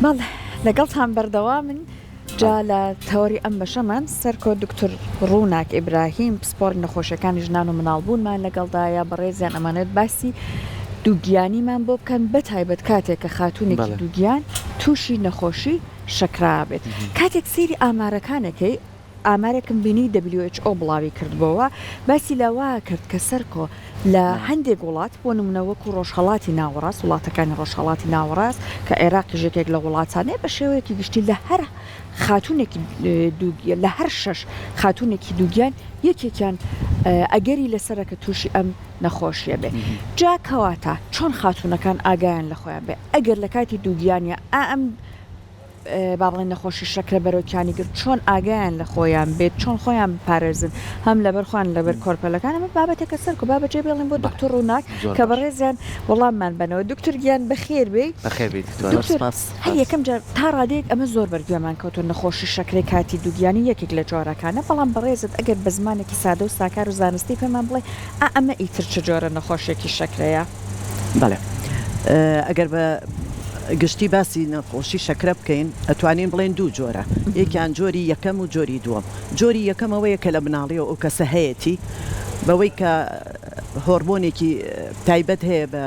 بەڵێ لەگەڵتان بەردەوامن جا لە تەوەری ئەم بەشەمان سەرکۆ دکتۆر ڕووناک ئیبراهیم پسپۆڕی نەخۆشیەکانی ژنان و مناڵبوونمان لەگەڵدایە بەڕێزیان ئەمانەوێت باسی دووگیانیمان بۆ بکەن بە تایبەت کاتێک کە خاتوونێکی دووگیان تووشی نەخۆشی شەکرا بێت کاتێک سەیری ئامارەکانەکەی ئامارێکم بینی WHO بڵاوی کردبۆوە باسی لەوە کرد کە سەرکۆ لە هەندێک وڵات بۆ نمونە وەکو ڕۆژهەڵاتی ناوەڕاست وڵاتەکانی ڕۆژهەڵاتی ناوەڕاست کە عێراقیش یەکێک لە وڵاتانەیە بە شێوەیەکی گشتی لە هەر خاتونێکی دووگیان لە هەر شەش خاتونێکی دووگیان یەکێکیان ئەگەری لەسەرە کە تووشی ئەم نەخۆشیە بێ جا کەواتە چۆن خاتونەکان ئاگایان لە خۆیان بێ ئەگەر لە کاتی دووگیانە ئەم با بڵێین نەخۆشی شەکرە بەرۆکیانی گرت چۆن ئاگایان لە خۆیان بێت چۆن خۆیان بپارێزن هەم لەبەر خۆیان لەبەر کۆرپەلەکان ئەمە بابەتێکە سەرکۆ با بەجێ بێڵین بۆ دکتۆر ڕووناک کە بەڕێزیان وەڵاممان بەنەوە دکتۆر گیان بەخێر بێی بەخێر بێی دکتۆر دکتۆر هەر یەکەم جار تا ڕادەیەک ئەمە زۆر بەرگوێمان کەوتووە نەخۆشی شەکرەی کاتی دووگیانی یەکێک لە جۆرەکانە بەڵام بەڕێزت ئەگەر بە زمانێکی سادە و ساکار و زانستی پێمان بڵێ ئا ئەمە ئیتر چ جۆرە نەخۆشیەکی شەکرەیە؟ بەڵێ ئەگەر بە گشتی باسی نەخۆشی شەکرە بکەین ئەتوانین بڵێین دوو جۆرە یەکیان جۆری یەکەم و جۆری دووەم جۆری یەکەم ئەوەیە کە لە مناڵیەوە ئەو کەسە هەیەتی بەوەی کە هۆرمۆنێکی تایبەت هەیە بە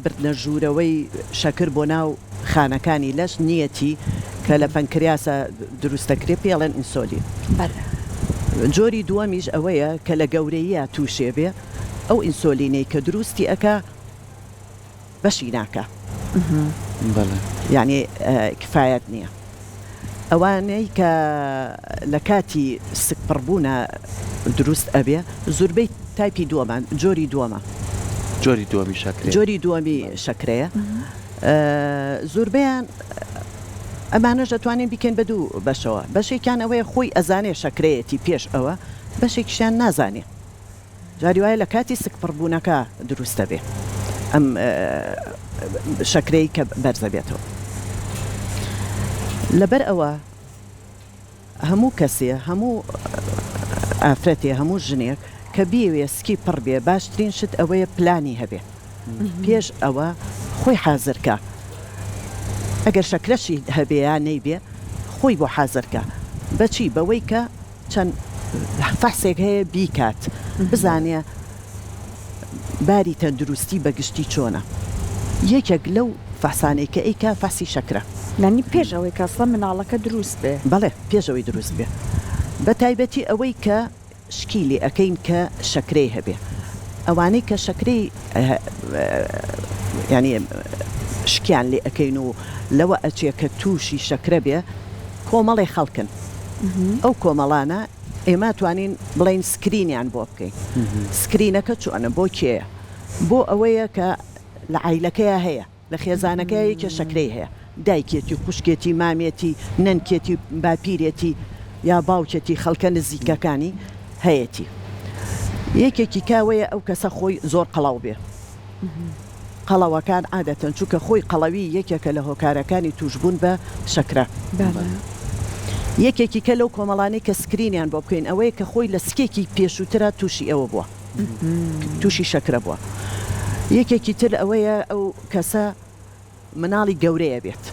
بردنە ژوورەوەی شەکر بۆ ناو خانەکانی لەش نیەتی کە لە پەنکریاسا دروست دەکرێت پێی ئەڵێن ئینسۆلین. جۆری دووەمیش ئەوەیە کە لە گەورەییا تووشێ بێ ئەو ئینسۆلینەی کە دروستی ئەکا بەشی ناکا یانی کفایەت نیە. ئەوانەی کە لە کاتی سکپڕبوونا دروست ئەبێ زوربەی تایپی دووەمە جۆری دووەمە. جۆری دووەمی شەکرەیە. جۆری دووەمی شەکرەیە زوربەیان ئەمانەش ئەتوانین بیکەین بە دوو بەشەوە بەشێکیان ئەوەیە خۆی ئەزانێ شەکرەیەتی پێش ئەوە بەشێکیشیان نازانێ. جاری وایە لە کاتی سکپڕبوونەکە دروست دەبێ ئەم شەکرەی کە بەرزەبێتەوە. لەبەر ئەوە هەموو کەسێ هەموو ئافرەتێ هەموو ژنێک کە بیەوێ سکی پڕ بێ باشترین شت ئەوەیە پلانی هەبێ پێش ئەوە خۆی حازر کا ئەگەر شەکرەشی هەبێ یا نەیبێ خۆی بۆ حازر کا بەچی بەوەی کە چەند فەحسێک هەیە بیکات بزانێ باری تەندروستی بە گشتی چۆنە یەکێک لەو فەحسانەی کە ئەیکا فەحسی شەکرە. یانی پێش ئەوەی کە ئەسڵەن مناڵەکە دروست بێ؟ بەڵێ پێش ئەوەی دروست بێ بە تایبەتی ئەوەی کە شکی لێ ئەکەین کە شەکرەی هەبێ ئەوانەی کە شەکرەی یانی شکیان لێ ئەکەین و لەوە ئەچێ کە تووشی شەکرە بێ کۆمەڵێ خەڵکن ئەو کۆمەڵانە ئێمە توانین بڵێین سکرینیان بۆ بکەین سکرینەکە چۆنە بۆ کێیە بۆ ئەوەیە کە لە عایلەکەیا هەیە لە خێزانەکەیا یەکێ شەکرەی هەیە دایکێتی خوشکێتی مامێتی نەنکێتی باپیرێتی یا باوکێتی خەڵکە نزیکەکانی هەیەتی یەکێکی کاوەیە ئەو کەسە خۆی زۆر قەڵەو بێ قەڵەوەکان عادەتەن چونکە خۆی قەڵەوی یەکێکە لە هۆکارەکانی توشبوون بە شەکرە. یەکێکی کە لەو کۆمەڵانەی کە سکرینیان بۆ بکەین ئەوەیە کە خۆی لە سکێکی پێشووترا توشی ئەوە بووە توشی شەکرە بووە. یەکێکی تر ئەوەیە ئەو کەسە مناڵی گەورەیە بێت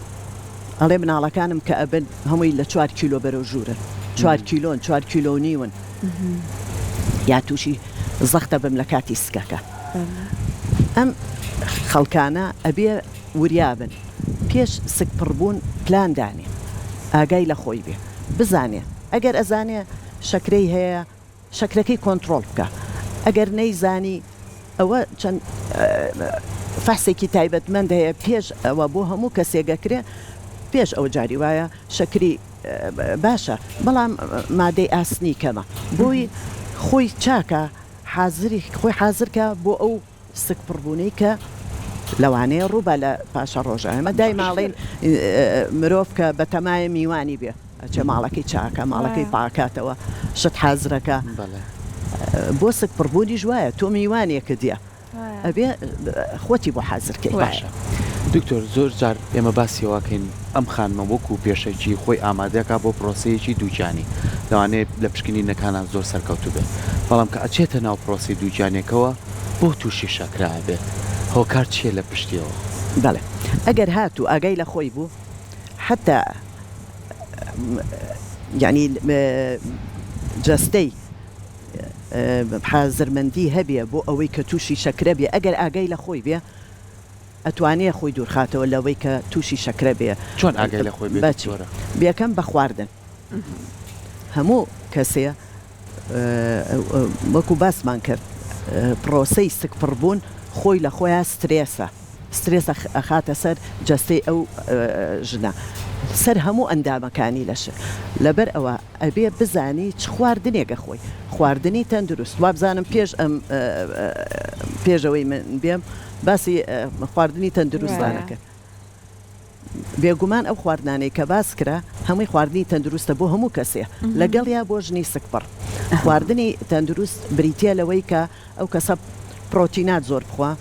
ئەڵێ مناڵەکانم کە ئەبن هەمووی لە چوار کیلۆ بەرەو ژوورن چوار کیلۆن چوار کیلۆ و نیون یا تووشی زەختە بم لە کاتی سکەکە ئەم خەڵکانە ئەبێ وریا بن پێش سک پڕبوون پلان دانێ ئاگای لە خۆی بێ بزانێ ئەگەر ئەزانێ شەکرەی هەیە شەکرەکەی کۆنتڕۆڵ بکا ئەگەر نەیزانی ئەوە چەند فەحسێکی تایبەتمەند هەیە پێش ئەوە بۆ هەموو کەسێک ئەکرێ پێش ئەوە جاری وایە شەکری باشە بەڵام مادەی ئاسنی کەمە بۆی خۆی چاکە حازری خۆی حازرکە بۆ ئەو سکپڕبوونەی کە لەوانەیە ڕووبا لە پاشەڕۆژا. ئێمە دایما ئەڵێین مرۆڤ کە بەتەمایە میوانی بێ ئەچێ ماڵەکەی چاکە، ماڵەکەی پاکاتەوە، شت حازرەکا. بۆ سکپڕبوونیش وایە، تۆ میوانێکت یە ئەبێ خۆتی بۆ حازر کەی. باشە دکتۆر زۆر جار ئێمە باسی ئەوە ئەکەین ئەم خانمە وەکو پێشەکی خۆی ئامادەکا بۆ پرۆسەیەکی دووگیانی لەوانەیە لە پشکنینەکانا زۆر سەرکەوتوو بێت بەڵام کە ئەچێتە ناو پرۆسەی دووگیانیەکەوە بۆ تووشی شەکرە ئەبێت هۆکار چیە لە پشتیەوە؟ بەڵێ ئەگەر هاتوو ئاگای لە خۆی بوو. حەتا یانی جەستەی حازرمەندی هەبێ بۆ ئەوەی کە تووشی شەکرە بێ ئەگەر ئاگای لە خۆی بێ ئەتوانێ خۆی دوورخاتەوە لەوەی کە تووشی شەکرە بێ. چۆن ئاگای لە خۆی بێ دکتۆرە؟ بێکەم بە خواردن هەموو کەسێ وەکو باسمان کرد پڕۆسەی سکپڕبوون خۆی لە خۆیا سترێسە، سترێس ئەخاتە سەر جەستەی ئەو ژنە سەر هەموو ئەندامەکانی لەش لەبەر ئەوە ئەبێ بزانی چ خواردنێک ئەخۆی خواردنی تەندروست وابزانم پێش ئەم پێش ئەوەی من بێم باسی خواردنی تەندروستان ئەکرد. بێگومان ئەو خواردنانەی کە باس کرا هەمووی خواردنی تەندروستە بۆ هەموو کەسێ لەگەڵیا بۆ ژنی سکپڕ. خواردنی تەندروست بریتیە لەوەی کە ئەو کەسە پرۆتینات زۆر بخوا،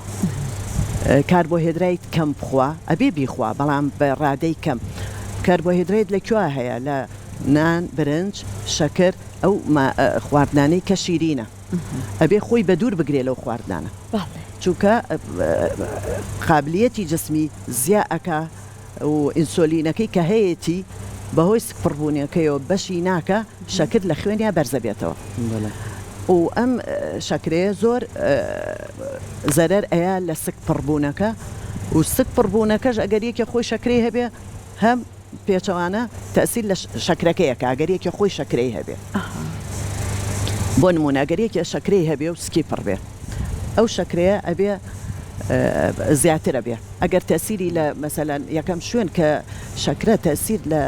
کاربۆهێدرایت کەم بخوا، ئەبێ بیخوا بەڵام بە رادەی کەم. کاربۆهێدرایت لە کوێ هەیە؟ لە نان، برنج، شەکر، ئەو خواردنانەی کە شیرینە. ئەبێ خۆی بەدوور بگرێ لەو خواردنانە چونکە قابلیەتی جسمی زیا ئەکا و ئینسۆلینەکەی کە هەیەتی بەهۆی سکپڕبوونەکەیەوە بەشی ناکا شەکر لە خوێنیا بەرزەبێتەوە و ئەم شەکرەیە زۆر زەرەر ئەیا لە سکپڕبوونەکە و سکپڕبوونەکەش ئەگەر یەکێ خۆی شەکرەی هەبێ هەم پێچەوانە تەئسیر لە شەکرەکەی ئەکا گەر یەکێ خۆی شەکرەی هەبێ بۆ نمونە گەر یەکێ شەکرەی هەبێ و سکی پڕ بێ ئەو شەکرەیە ئەبێ زیاتر ئەبێ ئەگەر تەسیری لە مەسەلەن یەکەم شوێن کە شەکرە تەسیر لە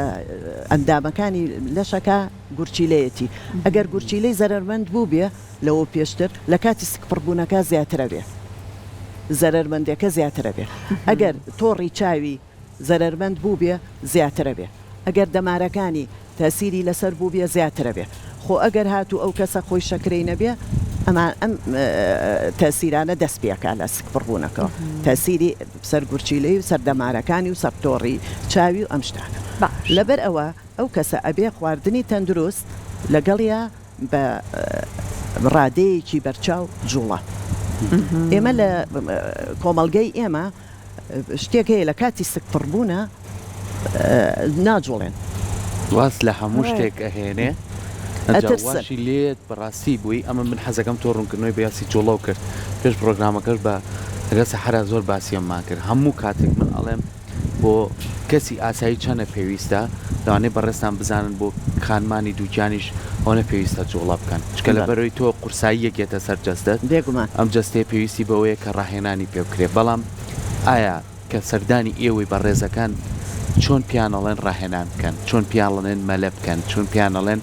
ئەندامەکانی لەشەکە گورچیلەیەتی ئەگەر گورچیلەی زەرەرمەند بوو بێ لەوە پێشتر لە کاتی سکپڕبوونەکە زیاترە بێ زەرەرمەندەکە زیاترە بێ ئەگەر تۆڕی چاوی زەرەرمەند بووبێ زیاترە بێ ئەگەر دەمارەکانی تەسیری لەسەر بووبێ زیاترە بێ خۆ ئەگەر هاتوو ئەو کەسە خۆی شەکرەی نەبێ ئەمان ئەم تەسیرانە دەست پێکا لە سکپڕبوونەکەوە تەسیری سەر گورچیلەی و سەر دەمارەکانی و سەر تۆڕی چاوی و ئەم شتانە لەبەر ئەوە ئەو کەسە ئەبێ خواردنی تەندروست لەگەڵیا بە ڕادەیەکی بەرچاو جوڵە. ئێمە لە کۆمەڵگەی ئێمە شتێک هەیە لە کاتی سکپڕبوونە ناجوڵێن. واز لە هەموو شتێک ئەهێنێ ئەنجا واشی لێت بەڕاستی بووی ئەمە من حەزەکەم تۆ ڕوونکردنەوەی باسی جوڵەو کرد پێش پڕۆگرامەکەش بە لەگەڵ سەحەرا زۆر باسی ئەممان کرد هەموو کاتێک من ئەڵێم بۆ کەسی ئاسایی چەنە پێویستە؟ لەوانەیە بەڕێزتان بزانن بۆ خانمانی دووگیانیش ئەوەنە پێویستە جوڵە بکەن چونکە لەبەرئەوەی تۆ قورساییەک یەتە سەر جەستەت بێگومان. ئەم جەستەیە پێویستی بەوەیە کە ڕاهێنانی پێ بکرێت بەڵام ئایا کە سەردانی ئێوەی بەڕێزەکان چۆن پێیان ئەڵێن ڕاهێنان بکەن چۆن پێیان ڵێن مەلە بکەن چۆن پێیان ئەڵێن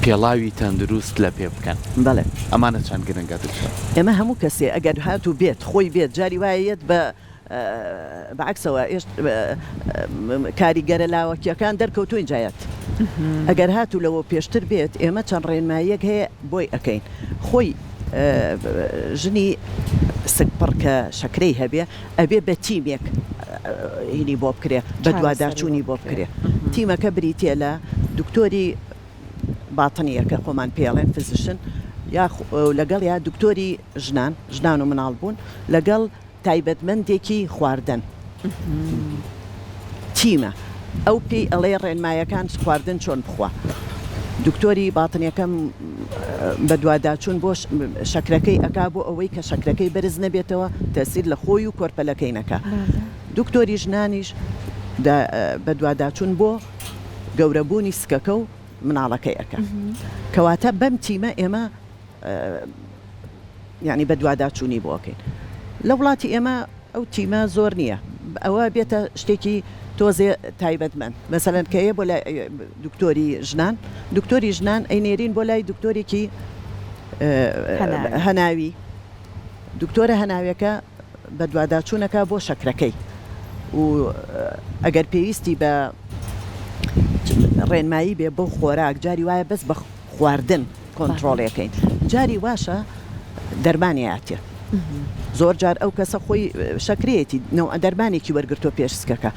پێڵاوی تەندروست لە پێ بکەن بەڵێ. ئەمانە چەند گرنگە دکتۆر؟ ئێمە هەموو کەسێ ئەگەر هاتوو بێت خۆی بێت جاری وایە یەت بە بە عەکسەوە ئێشت کاریگەرە لاوەکیەکان دەرکەوتوین جایەت ئەگەر هاتوو لەوە پێشتر بێت ئێمە چەند ڕێنماییەک هەیە بۆی ئەکەین خۆی ژنی سکپڕ کە شەکرەی هەبێ ئەبێ بە تیمێک هینی بۆ بکرێ بە دواداچوونی بۆ بکرێ تیمەکە بریتە لە دکتۆری باتنیە کە خۆمان پێڵێن فزیشن یا لەگەڵ یا دکتۆری ژنان ژنان و مناڵ بوون لەگەڵ تایبەتمەندێکی خواردن تیمە ئەو پێی ئەڵێ ڕێنمایەکان خواردن چۆن بخوا دکتۆری باتنیەکەم بەدواداچوون بۆ شەکرەکەی ئەکا بۆ ئەوەی کە شەکرەکەی بەرز نەبێتەوە تەسیر لە خۆی و کۆرپەلەکەی نەکا دکتۆری ژنانیش بەدواداچوون بۆ گەورەبوونی سکەکە و مناڵەکەی ئەکا کەواتە بەم تیمە ئێمە یانی بەدواداچوونی بۆ ئەکەین. لە وڵاتی ئێمە ئەو تیمە زۆر نییە. ئەوە بێتە شتێکی تۆزێ تایبەتمەند. مەسەلەن کە یە بۆ لای دکتۆری ژنان، دکتۆری ژنان ئەینێرین بۆ لای دکتۆرێکی هەناوی. دکتۆرە هەناویەکە بەدواداچوونەکە بۆ شەکرەکەی و ئەگەر پێویستی بە ڕێنمایی بێ بۆ خۆراک جاری وایە بەس بە خواردن کۆنتڕۆڵی ئەکەین جاری واشە دەرمانی ئەیاتێ زۆر جار ئەو کەسە خۆی شەکرەیەتی نەوع دەرمانێکی وەرگرتووە پێش سکەکە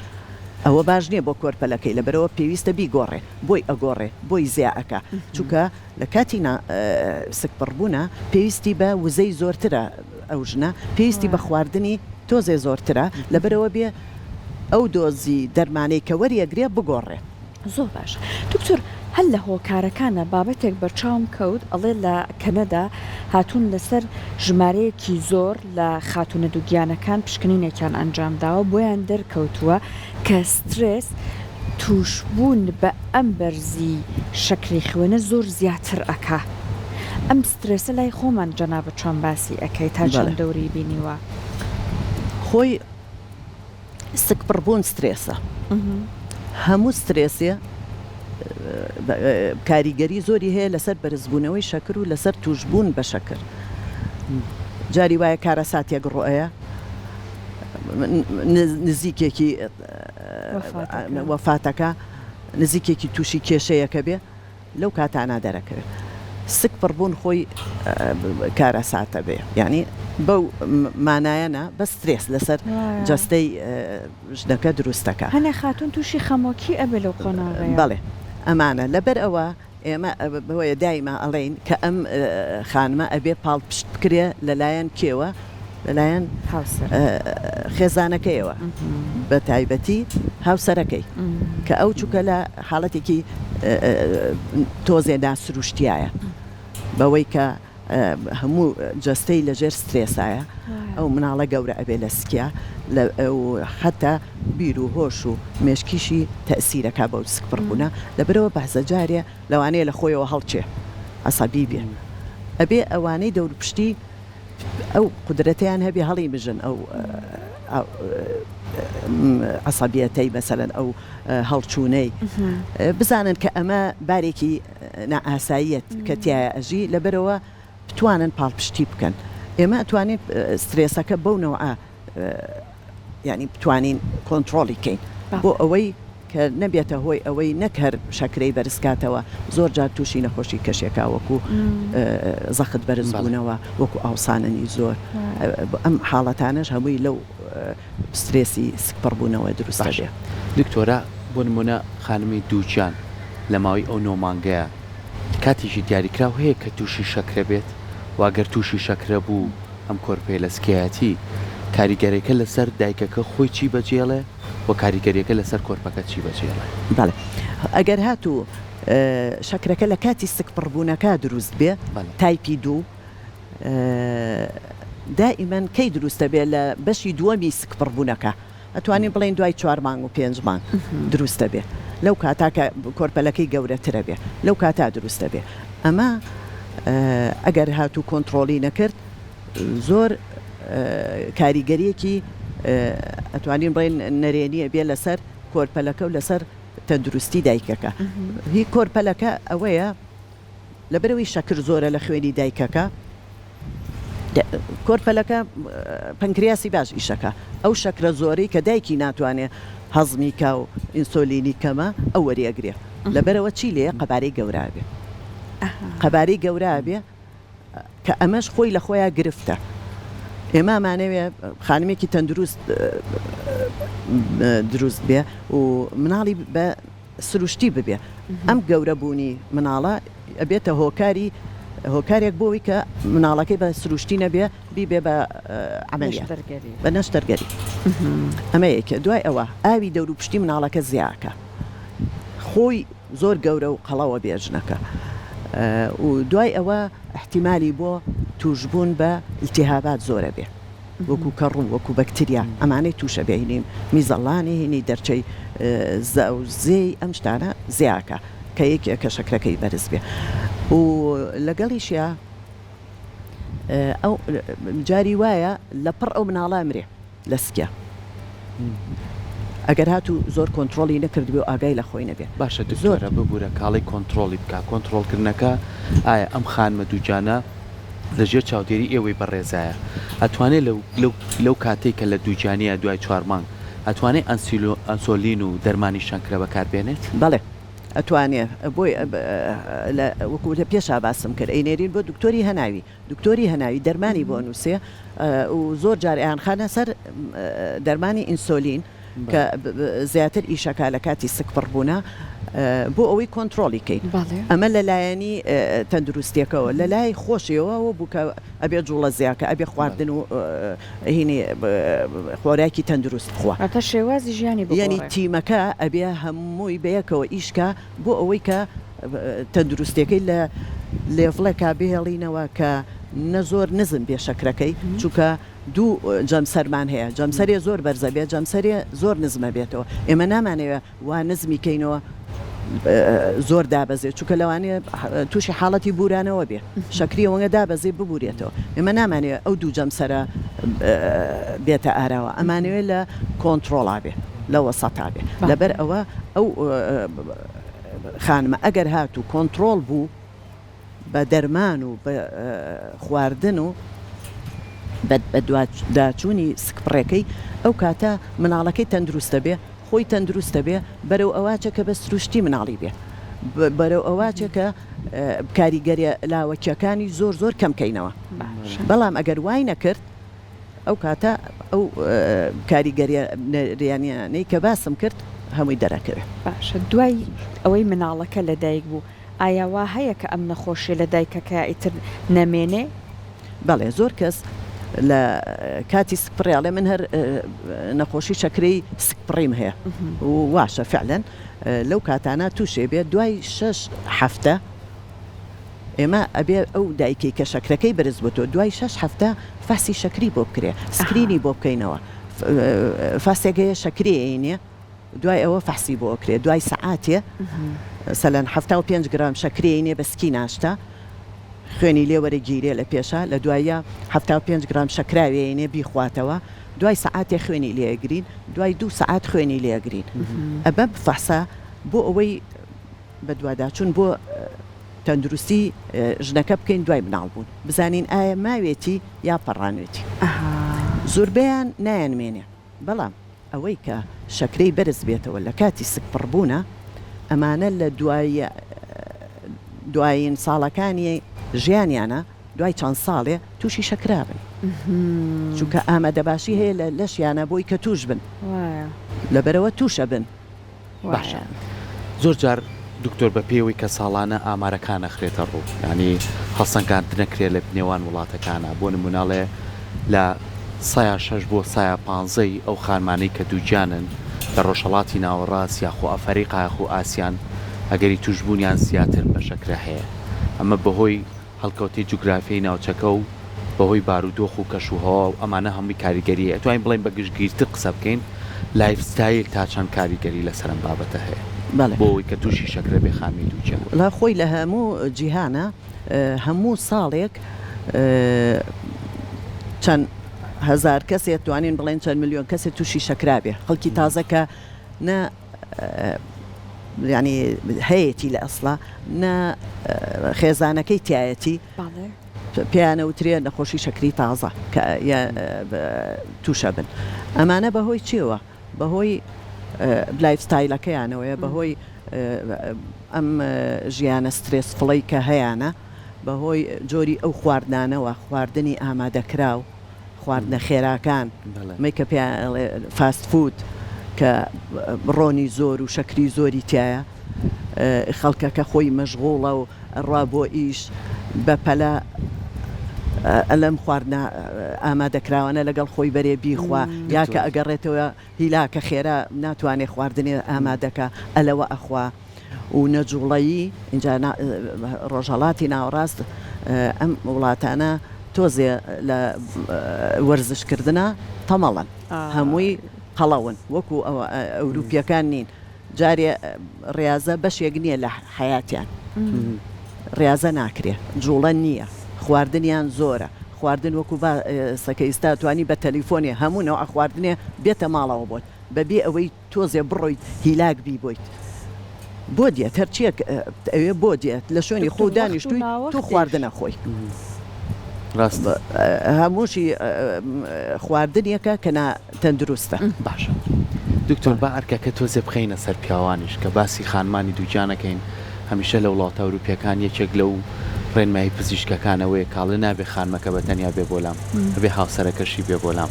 ئەوە باش نییە بۆ کۆرپەلەکەی لەبەرەوە پێویستە بیگۆڕێ بۆی ئەگۆڕێ بۆی زیا ئەکا چونکە لە کاتی نا سکپڕبوونە پێویستی بە وزەی زۆرترە ئەو ژنە پێویستی بە خواردنی تۆزێ زۆرترە لەبەرەوە بێ. ئەو دۆزی دەرمانەی کە وەریەگرێ بگۆڕێ. زۆر باشە دکتۆر هەر لە هۆکارەکانە بابەتێک بەرچاوم کەوت ئەڵێ لە کەنەدا هاتوون لەسەر ژمارەیەکی زۆر لە خاتوونە دووگیانەکان پشکنینێکیان ئەنجام داوە بۆیان دەرکەوتووە کە سترێس تووشبوون بە ئەم بەرزی شەکری خوێنە زۆر زیاتر ئەکا ئەم سترێسە لای خۆمان جەنابت چۆن باسی ئەکەی تا چەند دەوری بینیوە؟ خۆی سکپڕبوون سترێسە. هەموو سترێسێ کاریگەری زۆری هەیە لەسەر بەرزبوونەوەی شەکر و لەسەر تووشبوون بە شەکر. جاری وایە کارەساتێک ڕۆئەیە نزیکێکی وەفاتەکە نزیکێکی تووشی کێشەیەکە بێ لەو کاتانە دەرەکەوێت سک پڕبوون خۆی کارەساتە بێ یانی بەو مانایە نا بەس سترێس لەسەر جەستەی ژنەکە دروست دەکا. هەنێ خاتوون تووشی خەمۆکی ئەبێ لەو قۆناغەیا. بەڵێ ئەمانە لەبەر ئەوە ئێمە بۆیە دایمە ئەڵێین کە ئەم خانمە ئەبێ پاڵپشت بکرێ لەلایەن کێوە؟ لەلایەن خێزانەکەیەوە بە تایبەتی هاوسەرەکەی کە ئەو چووکە لە حاڵەتێکی تۆزێ ناسروشتیایە بەوەی کە هەموو جەستەی لەژێر سترێسایە ئەو مناڵە گەورە ئەبێ لە سکیا حتا بیر و هۆش و مێشکیشی تەسیرەکە بەو سکپڕبوونە لەبەرەوە بەعزە جارێ لەوانەیە لە خۆیەوە هەڵچێ عەسەبی بێ ئەبێ ئەوانەی دەوروپشتی ئەو قودرەتەیان هەبێ هەڵی مژن ئەو عەسەبیەتەی مەسەلەن ئەو هەڵچوونەی بزانن کە ئەمە بارێکی نائاساییە کە تیایا ئەژی لەبەرئەوە بتوانن پاڵپشتی بکەن ئێمە ئەتوانین سترێسەکە بەو نەوعە یانی بتوانین کۆنتڕۆڵی کەین بۆ ئەوەی کە نەبێتە هۆی ئەوەی نەک هەر شەکرەی بەرز کاتەوە زۆر جار تووشی نەخۆشی کەشێکا وەکو زەخت بەرز بوونەوە وەکو ئاوساننی زۆر ئەم حاڵەتانەش هەمووی لەو سترێسی سکپڕ بوونەوە دروست دەبێ. دکتۆرە بۆ نمونە خانمی دووگیان لە ماوەی ئەو نۆ مانگەیا کاتێکی دیاریکراو هەیە کە تووشی شەکرە بێت؟ وە گەر تووشی شەکرە بوو ئەم کۆرپەیە لە سکیایەتی کاریگەرێکە لەسەر دایکەکە خۆی چی بەجێڵێ و کاریگەریەکە لەسەر کۆرپەکە چی بەجێڵێ؟ بەڵێ ئەگەر هاتوو شەکرەکە لە کاتی سکپڕبوونەکە دروست بێ تایپی دوو دائیمەن کەی دروست دەبێ لە بەشی دووەمی سکپڕبوونەکە ئەتوانین بڵێین دوای چوار مانگ و پێنج مانگ دروست دەبێ لەو کاتا کە کۆرپەلەکەی گەورەترە بێ لەو کاتا دروست دەبێ ئەمە ئەگەر هاتوو کۆنتڕۆڵی نەکرد زۆر کاریگەریەکی ئەتوانین بڵێین نەرێنیە بێ لەسەر کۆرپەلەکە و لەسەر تەندروستی دایکەکە هی کۆرپەلەکە ئەوەیە لەبەرئەوەی شەکر زۆرە لە خوێنی دایکەکە کۆرپەلەکە پەنکریاسی باش ئیشەکا ئەو شەکرە زۆرەی کە دایکی ناتوانێ هەزمی کا و ئینسۆلینی کەمە ئەو وەریئەگرێ لەبەرئەوە چی لێیە قەبارەی گەورە ئەبێ قەبارەی گەورە ئەبێ کە ئەمەش خۆی لە خۆیا گرفتە ئێمە ئەمانەوێ خانمێکی تەندروست دروست بێ و مناڵی بە سروشتی ببێ ئەم گەورە بوونی مناڵە ئەبێتە هۆکاری هۆکارێک بۆ ئەوەی کە مناڵەکەی بە سروشتی نەبێ بیبێ بە عەمەلیات بە نەشتەرگەری ئەمە یەکێ دوای ئەوە ئاوی دەوروپشتی مناڵەکە زیاکە خۆی زۆر گەورە و قەڵەوە بێ ژنەکە و دوای ئەوە ئیحتیمالی بۆ توشبوون بە ئیلتیهابات زۆرە بێ. وەکو کەڕوو وەکو بەکتریا ئەمانەی توشە بێ هینی میزەڵانی هینی دەرچەی زە و زێی ئەم شتانە زیاکە کە یەکێکە شەکرەکەی بەرز بێ و لەگەڵیشیا ئەو جاری وایە لە پڕ ئەو مناڵە ئەمرێ لە سکیا ئەگەر هاتوو زۆر کۆنترۆڵی نەکردبێ و ئاگای لە خۆی نەبێ باشە دکتۆرە ببورە کاڵی کۆنترۆڵی بکا کۆنترۆڵکردنەکە ئایا ئەم خانمە دووگیانە لە ژێر چاودێری ئێوەی بەڕێزایە ئەتوانێ لەو لەو لەو کاتەی کە لە دووگیانیە دوای چوار مانگ ئەتوانێ ئەنسیلۆ ئەنسۆلین و دەرمانی شەکرە بەکار بێنێت؟ بەڵێ ئەتوانێ بۆی لە وەکو لە پێشا باسم کرد ئەینێرین بۆ دکتۆری هەناوی دکتۆری هەناوی دەرمانی بۆ ئەنووسێ و زۆر جار ئەیانخەنە سەر دەرمانی ئینسۆلین. کە زیاتر ئیشەکا لە کاتی سکپڕ بوونا بۆ ئەوەی کۆنترۆڵی کەین ئەمە لە لایەنی تەندروستیەکەوە لە لای خۆشیەوە ئەوە بوو کە ئەبێ جوڵە زیاکە ئەبێ خواردن و هینی خۆراکی تەندروست بخوا. واتە شێوازی ژیانی بگۆڕێ. یەنی تیمەکە ئەبێ هەمووی بەیەکەوە ئیش کا بۆ ئەوەی کە تەندروستیەکەی لە لێڤڵێکا بهێڵینەوە کە نە زۆر نزم بێ شەکرەکەی چونکە دوو جەمسەرمان هەیە جەمسەرێ زۆر بەرزە بێ جەمسەرێ زۆر نزمە بێتەوە ئێمە نامانەوێ وا نزمی کەینەوە زۆر دابەزێ چونکە لەوانەیە تووشی حاڵەتی بورانەوە بێ شەکری ئەوەنگە دابەزێ ببورێتەوە ئێمە نامانەوێ ئەو دوو جەمسەرە بێتە ئاراوە ئەمانەوێ لە کۆنتڕۆڵا بێ لە وەسەتا بێ لەبەر ئەوە ئەو خانمە ئەگەر هاتوو کۆنتڕۆڵ بوو بە دەرمان و بە خواردن و بە بەدواداچوونی سکپڕێکەی ئەو کاتە مناڵەکەی تەندروستە بێ خۆی تەندروستە بێ بەرەو ئەواچێ کە بە سروشتی مناڵی بێ بەرەو ئەواچێ کە کاریگەریە لاوەکیەکانی زۆر زۆر کەم کەینەوە بەڵام ئەگەر وای نەکرد ئەو کاتە ئەو کاریگەریە نەرێنیانەی کە باسم کرد هەمووی دەرەکەوێ. باشە دوای ئەوەی مناڵەکە لەدایک بوو ئایا وا هەیە کە ئەم نەخۆشیە لە دایکەکەیا ئیتر نەمێنێ؟ بەڵێ زۆر کەس لە کاتی سکپڕی ئەڵێ من هەر نەخۆشی شەکرەی سکپڕیم هەیە و واشە فعلەن لەو کاتانە توشێ بێت دوای شەش هەفتە ئێمە ئەبێ ئەو دایکەی کە شەکرەکەی بەرز بۆتەوە دوای شەش هەفتە فەحسی شەکری بۆ بکرێ سکرینی بۆ بکەینەوە فاسێک هەیە شەکری ئەینێ دوای ئەوە فەحسی بۆ ئەکرێ دوای سەعاتێ سەلەن 75 گرام شەکری ئەینێ بە سکی ناشتا خوێنی لێ وەرەگیرێ لە پێشا لە دواییا 75 گرام شەکراوێ ئەینێ بیخواتەوە دوای سەعاتێ خوێنی لێ ئەگرین دوای دوو سەعات خوێنی لێ ئەگرین ئەبەم فەحسە بۆ ئەوەی بەدواداچوون بۆ تەندروستی ژنەکە بکەین دوای مناڵ بوون بزانین ئایا ماوێتی یا پەڕانوێتی زوربەیان نایانمێنێ بەڵام ئەوەی کە شەکرەی بەرز بێتەوە لە کاتی سکپڕبوونە ئەمانە لە دوای دوایین ساڵەکانی ژیانیانە دوای چەند ساڵێ تووشی شەکرابن چونکە ئامادەباشی هەیە لە لەشیانە بۆی کە توش بن لەبەرەوە تووشە بن. باشە زۆر جار دکتۆر بە پێی ئەوەی کە ساڵانە ئامارەکان ئەخرێتە ڕوو یانی هەڵسەنگاندن ئەکرێ لە نێوان وڵاتەکانا بۆ نمونە ئەڵێ لە سەیا شەش بۆ سەیا پانزەی ئەو خانمانەی کە دووگیانن لە ڕۆژهەڵاتی ناوەڕاست یاخۆ ئەفەریقا یاخۆ ئاسیان ئەگەری توشبوونیان زیاتر بە شەکرە هەیە ئەمە بەهۆی هەڵکەوتەی جوگرافیای ناوچەکە و بەهۆی بارودۆخ و کەش و هەوا و ئەمانە هەمووی کاریگەری هەیە ئەتوانین بڵێین بە گشتگیرتر قسە بکەین life style تا چەند کاریگەری لەسەر ئەم بابەتە هەیە بەڵێ. بۆ ئەوەی کە تووشی شەکرە بێ خانمی دووگیان؟ وەڵا خۆی لە هەموو جیهانا هەموو ساڵێک چەند هەزار کەسێ توانین بڵێن چەند ملیۆن کەسێ تووشی شەکرا بێ خەڵکی تازە کە نە یانی هەیەتی لە ئەسڵا نە خێزانەکەی تایەتی پێیانە وترێ نەخۆشی شەکری تازە کە تووشە بن ئەمانە بەهۆی چیەوە بەهۆی life style ەکەیانەوەیە بەهۆی ئەم ژیانە stressful ەی کە هەیانە بەهۆی جۆری ئەو خواردنانەوە خواردنی ئامادەکراو خواردنە خێراکان مەی کە پێیان ئەڵێ fast food کە ڕۆنی زۆر و شەکری زۆری تیایە خەڵکەکە خۆی مەشغوڵە و ئەڕوا بۆ ئیش بە پەلە لەم خواردنە ئامادەکراوانە لەگەڵ خۆی بەرێ بیخوا یا کە ئەگەڕێتەوە هیلاکە خێرا ناتوانێ خواردنێ ئامادەکا ئەلەوە ئەخوا و نەجوڵەیی ئینجا ڕۆژهەڵاتی ناوەڕاست ئەم وڵاتانە تۆزێ لە وەرزش کردنا تەمەڵن هەمووی قەڵەون وەکو ئەوروپیەکان نین جارێ ڕیازە بەشێک نییە لە حەیاتیان ڕیازە ناکرێ جوڵە نییە خواردنیان زۆرە خواردن وەکو باسەکە ئیستا توانی بە تەلیفۆنێ هەموو نەوعە خواردنێ بێتە ماڵەوە بۆت بەبێ ئەوەی تۆزێ بڕۆیت هیلاک بی بۆیت بۆ دێت هەرچیەک ئەوێ بۆ دێت لە شوێنی خۆو دکتۆر وەخت و دانیشتووی تۆ ناوەختیش. خواردن ئەخۆی ڕاستە. هەمووشی خواردنێکە کە نا تەندروستە. باشە دکتۆر با ئەرکەکە تۆزێ بخەینە سەر پیاوانیش کە باسی خانمانی دووگیان ئەکەین هەمیشە لە وڵاتە ئەوروپیەکان یەکێک لەو. ڕێنمایی پزیشکەکان ئەوەیە کە ئەڵێ نابێ خانمەکە بە تەنیا بێ بۆ لام ئەبێ هاوسەرەکەشی بێ بۆ لام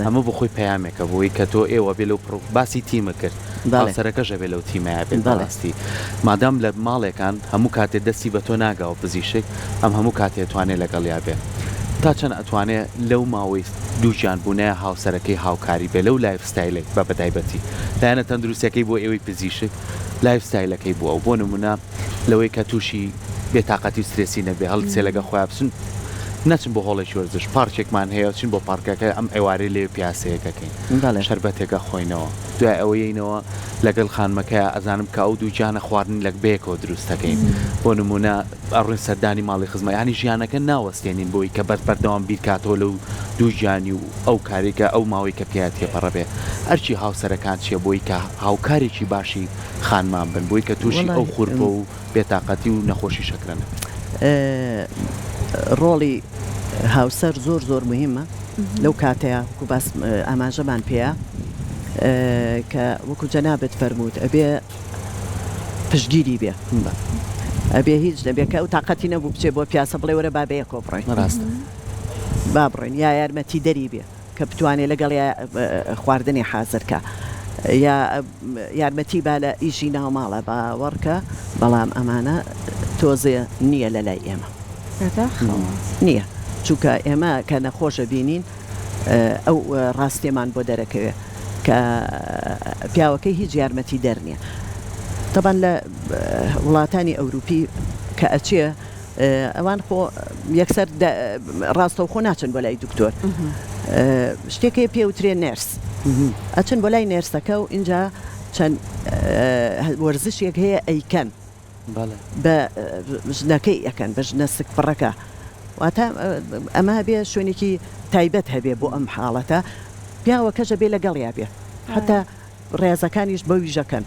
ئەمە بۆ خۆی پەیامێکە بۆی کە تۆ ئێوە بێ لەو پڕ باسی تیمە کرد هاوسەرەکەش ئەبێ لەو تیمەیا بێت بەڕاستی مادام لە ماڵێکان هەموو کاتێ دەستی بە تۆ ناگا و پزیشک ئەم هەموو کاتێ ئەتوانێ لەگەڵیا بێ تا چەند ئەتوانێ لەو ماوەی دووگیان بوونەیا هاوسەرەکەی هاوکاری بێ لەو life style ەی بە بەتایبەتی لایەنە تەندروستیەکەی بۆ ئێوەی پزیشک life style ەکەی بووە و بۆ نمونە لەوەی کە تووشی بێتاقەتی و سترێسی نەبێ هەڵبسێ لەگەڵ خۆیا بچن نەچن بۆ هۆڵێکی وەرزش پارکێکمان هەیە چین بۆ پارکەکە ئەم ئێوارەی لەوێ پیاسەیەک ئەکەین شەربەتێک ئەخۆینەوە دوای ئەوە یەینەوە لەگەڵ خانمەکەیا ئەزانم کە ئەو دووگیانە خواردنی لەک بەیەکەوە دروست ئەکەین بۆ نمونە ئەڕۆین سەردانی ماڵی خزمە یانی ژیانەکە ناوەستێنین بۆی کە بەس بەردەوام بیرکاتەوە لەو دووگیانی و ئەو کارەی کە ئەو ماوەی کە پیا تێپەڕە بێ ئەرکی هاوسەرەکان چیە بۆی کە هاوکارێکی باشی خانمان بن بۆی کە توشی ئەو خورپە و بێتاقەتی و نەخۆشی شەکرە نەبن. ڕۆڵی هاوسەر زۆر زۆر موهیمە لەو کاتەیا وەکو باس ئاماژەمان پێیا کە وەکو جەنابت فەرمووت ئەبێ پشتگیری بێ ئەبێ هیچ نەبێ کە ئەو تاقەتی نەبوو بچێ بۆ پیاسە بڵێ وەرە با بەیەکەوە بڕۆین ڕاستە با بڕۆین یا یارمەتیدەری بێ کە بتوانێ لەگەڵیا خواردنێ حازر کا یا یارمەتی با لە ئیشی ناو ماڵە باوەڕکە بەڵام ئەمانە تۆزێ نییە لە لای ئێمە بەداخەوە. نییە چونکە ئێمە کە نەخۆش ئەبینین ئەو ڕاستیەمان بۆ دەرەکەوێ کە پیاوەکەی هیچ یارمەتی دەر نییە تەبان لە وڵاتانی ئەوروپی کە ئەچێ ئەوان خۆ یەکسەر ڕاستەوخۆ ناچن بۆ لای دکتۆر شتێک هەیە پێ وترێ nurse ئەچن بۆ لای nurse ەکە و ئینجا چەند وەرزشێک هەیە ئەیکەن بە ژنەکەی ئەکەن بە ژنە سکپڕەکە واتە ئەمە بێ شوێنێکی تایبەت هەبێ بۆ ئەم حاڵەتە پیاوەکەش ئەبێ لەگەڵیا بێ حتا ڕێزەکانیش بەویژەکەن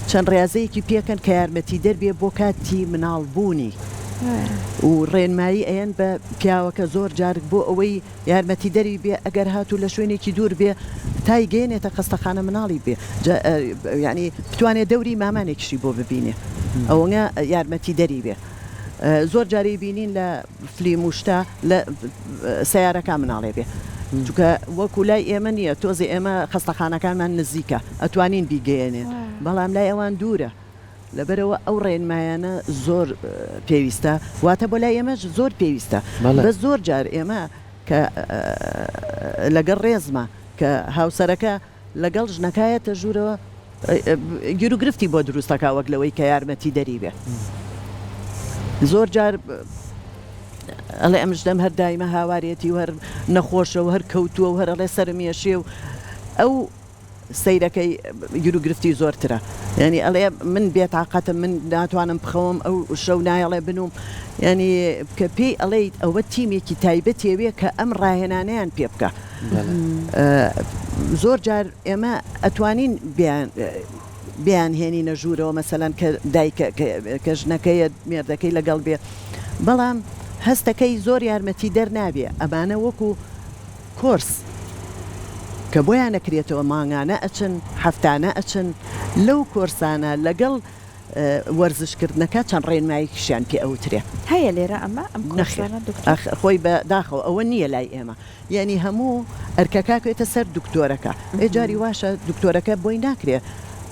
چەند ڕێزەیەکی پێکەن کە یارمەتیدەر بێ بۆ کاتی مناڵ بوونی و ڕێنمایی ئەیەن بە پیاوەکە زۆر جار بۆ ئەوەی یارمەتیدەری بێ ئەگەر هاتوو لە شوێنێکی دوور بێ تای گەیەنێتە خەستەخانە مناڵی بێ یانی بتوانێ دەوری مامانێکیشی بۆ ببینێ ئەوەنە یارمەتیدەری بێ زۆر جاری بینین لە فلیم و شتە لە سەیارەکا مناڵێ بێ چونکە وەکو لای ئێمە نییە تۆزێ ئێمە خەستەخانەکانمان نزیکە ئەتوانین بیگەیەنێن بەڵام لای ئەوان دوورە لەبەرئەوە ئەو ڕێنمایانە زۆر پێویستە واتە بۆ لای ئێمەش زۆر پێویستە بەس زۆر جار ئێمە کە لەگەڵ ڕێزما کە هاوسەرەکە لەگەڵ ژنەکە یەتە ژوورەوە گیروگرفتی بۆ دروست ئەکا وەک لەوەی کە یارمەتی دەری بێ زۆر جار ئەڵێ ئەم ژنەم هەر دایمە هاوارێتی و هەر نەخۆشە و هەر کەوتووە و هەر ئەڵێ سەرم یەشێ و ئەو سەیرەکەی گیروگرفتی زۆرترە یانی ئەڵێ من بێتاقەتم من ناتوانم بخەوم ئەو شەو نایەڵێ بنووم یانی کە پێی ئەڵێیت ئەوە تیمێکی تایبەتیەوێ کە ئەم ڕاهێنانەیان پێ بکا زۆر جار ئێمە ئەتوانین بیان بیان هێنینە ژوورەوە مەسەلەن کە دایکە کە ژنەکەیە مێردەکەی لەگەڵ بێ بەڵام هەستەکەی زۆر یارمەتی دەر نابێ ئەمانە وەکو کۆرس کە بۆیان ئەکرێتەوە مانگانە ئەچن هەفتانە ئەچن لەو کۆرسانە لەگەڵ وەرزش کردنەکە چەند ڕێنمایەکیشیان پێ ئەوترێ. هەیە لێرە ئەمە ئەم نەخێر کۆرسانە دکتۆر؟ ئەخ خۆی بە داخەوە ئەوە نییە لای ئێمە یەعنی هەموو ئەرکەکە ئەکەوێتە سەر دکتۆرەکە ئێ جاری واشە دکتۆرەکە بۆی ناکرێ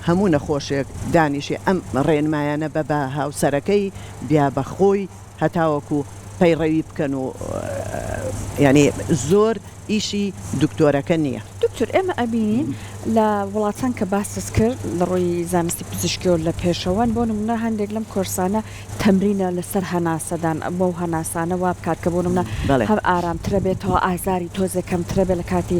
هەموو نەخۆشێک دانیشێ ئەم ڕێنمایانە بە بە هاوسەرەکەی بیا بە خۆی هەتاوەکو پەیڕەوی بکەن و یانی زۆر ئیشی دکتۆرەکە نییە. دکتۆر ئێمە ئەبینین لە وڵاتان کە باست کرد لە ڕووی زانستی پزیشکیەوە لە پێشەوەن بۆ نمونە هەندێک لەم کۆرسانە تەمرینە لەسەر هەناسەدان بەو هەناسانە وا بکات کە بۆ نمونە هەم ئارامترە بێتەوە ئازاری تۆزێک کەمترە بێت لە کاتی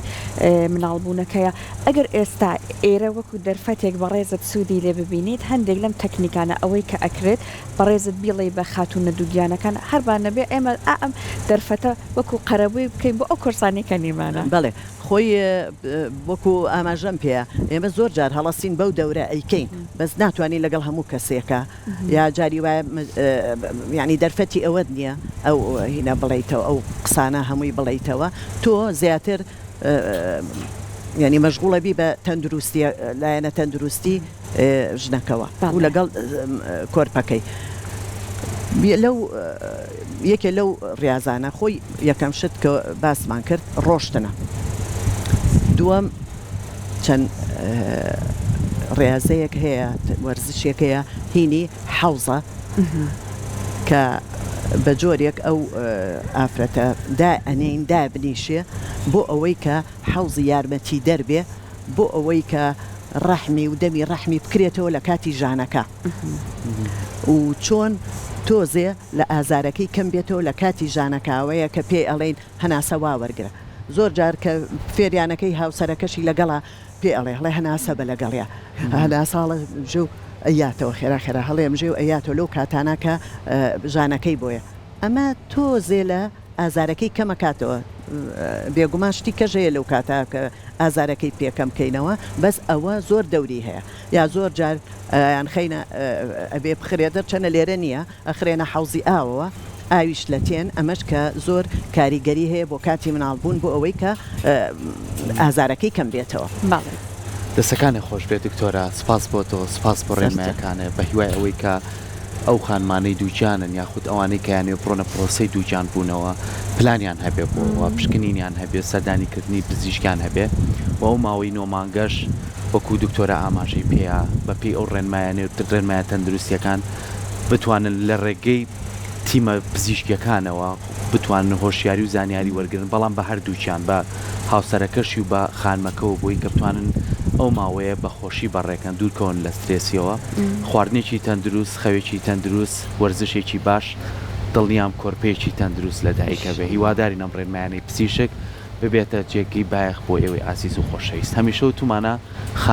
مناڵ بوونەکەیە ئەگەر ئێستا ئێرە وەکو دەرفەتێک بەڕێزت سوودی لێ ببینیت هەندێک لەم تەکنیکانە ئەوەی کە ئەکرێت بەڕێزت بیڵێی بە خاتوونە دووگیانەکان هەر با نەبێ ئێمە ئا ئەم دەرفەتە وەکو قەرەبووی بکەین بۆ ئەو کۆرسانەی کە نیمانە. بەڵێ خۆی وەکو ئاماژەم پێیا ئێمە زۆر جار هەڵەسین بەو دەورە ئەیکەین بەس ناتوانین لەگەڵ هەموو کەسێکا یا جاری وایە یانی دەرفەتی ئەوەت نییە ئەو هینە بڵێیتەوە ئەو قسانە هەمووی بڵێیتەوە تۆ زیاتر یانی مەشغوڵە بی بە تەندروستیە لایەنە تەندروستی ژنەکەوە و لەگەڵ کۆرپەکەی. لەو یەکێ لەو ڕیازانە خۆی یەکەم شت کە باسمان کرد ڕۆشتنە دووەم چەند ڕیازەیەک هەیە وەرزشێک هەیە هینی حەوزە کە بە جۆرێک ئەو ئافرەتە دا ئەنێین دابنیشێ بۆ ئەوەی کە حەوزی یارمەتیدەر بێ بۆ ئەوەی کە ڕەحمی و دەمی ڕەحمی بکرێتەوە لە کاتی ژانەکە و چۆن تۆزێ لە ئازارەکەی کەم بێتەوە لە کاتی ژانەکە ئەوەیە کە پێی ئەڵێین هەناسە وا وەرگرە زۆر جار کە فێریانەکەی هاوسەرەکەشی لەگەڵا پێ ئەڵێ هەڵێ هەناسە بە لەگەڵیا هەناسە هەڵە مژێ و ئەیاتەوە خێرا خێرا هەڵێ مژێ و ئەیاتەوە لەو کاتانە کە ژانەکەی بۆیە ئەمە تۆزێ لە ئازارەکەی کەم ئەکاتەوە بێگومان شتی کەش هەیە لەو کاتە کە ئازارەکەی پێ کەم کەینەوە بەس ئەوە زۆر دەوری هەیە یا زۆر جار ئەیان خەینە ئەبێ بخرێ دەرچەنە لێرە نییە ئەخرێنە حەوزی ئاوەوە ئاویش لە تێن ئەمەش کە زۆر کاریگەری هەیە بۆ کاتی مناڵ بوون بۆ ئەوەی کە ئازارەکەی کەم بێتەوە. بەڵێ. دەستەکانت خۆش بێت دکتۆرە سپاس بۆ تۆ سپاس بۆ ڕێنمایەکانت بە هیوای ئەوەی کە ئەو خانمانەی دووگیانن یاخود ئەوانەی کە یانەوێ بڕۆنە پرۆسەی دووگیان بوونەوە پلانیان هەبێ بۆ وە پشکنینیان هەبێ سەردانی کردنی پزیشکیان هەبێ و ئەو ماوەی نۆ مانگەش وەکو دکتۆرە ئاماژەی پێیا بە پێی ئەو ڕێنمایانەی و ڕێنمایە تەندروستیەکان بتوانن لە ڕێگەی تیمە پزیشکیەکانەوە بتوانن هۆشیاری و زانیاری وەرگرن بەڵام بە هەردووکیان بە هاوسەرەکەشی و بە خانمەکەوە بۆی کە بتوانن ئەو ماوەیە بە خۆشی بەڕێکەن دوورکەون لە سترێسیەوە خواردنێکی تەندروست خەوێکی تەندروست وەرزشێکی باش دڵنیام کۆرپەیەکی تەندروست لە دایک ئەبێ هیوادارین ئەم ڕێنمایانەی پزیشک ببێتە جێگەی بایەخ بۆ ئێوەی ئازیز و خۆشەویست هەمیشە وتومانە خانم.